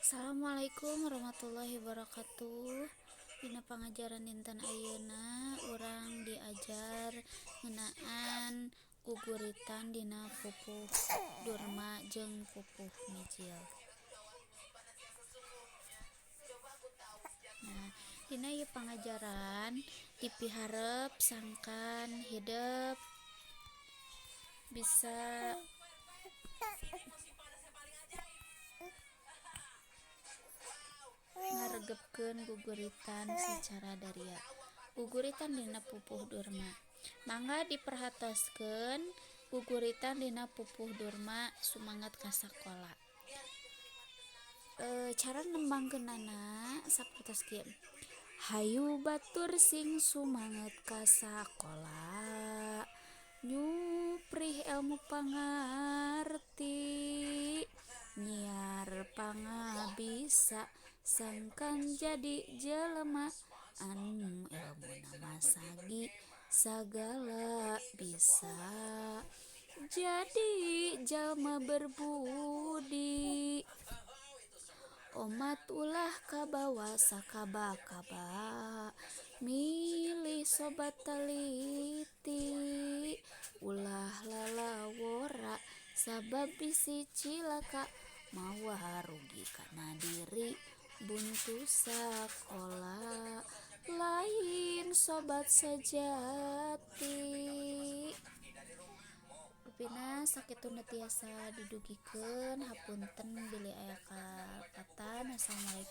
Assalamualaikum warahmatullahi wabarakatuh. Dina pangajaran dinten ayeuna urang diajar ngeunaan guguritan dina pupuh durma jeung pupuh mijil. Nah, dina ieu pangajaran dipiharep sangkan hidep bisa ngaregepkeun guguritan sacara daria. Guguritan dina pupuh durma. Mangga diperhatoskeun guguritan dina pupuh durma sumanget ka sakola. Cara nembangkeunana sapertos kieu. Hayu batur sing sumanget ka sakola, nyuprih elmu pangarti, nyiar pangabisa sangkan jadi jelema anu elmuna masagi sagala bisa jadi jalma berbudi. Omat ulah kabawa sakaba-kaba, milih sobat taliti, ulah lalawora sabab bisi cilaka, mawa rugi kana diri buntu sakola lain sobat sejati. Rupina sakitu nu tiasa didugikeun, hapunten bilih aya kalepatan. Wassalamualaikum.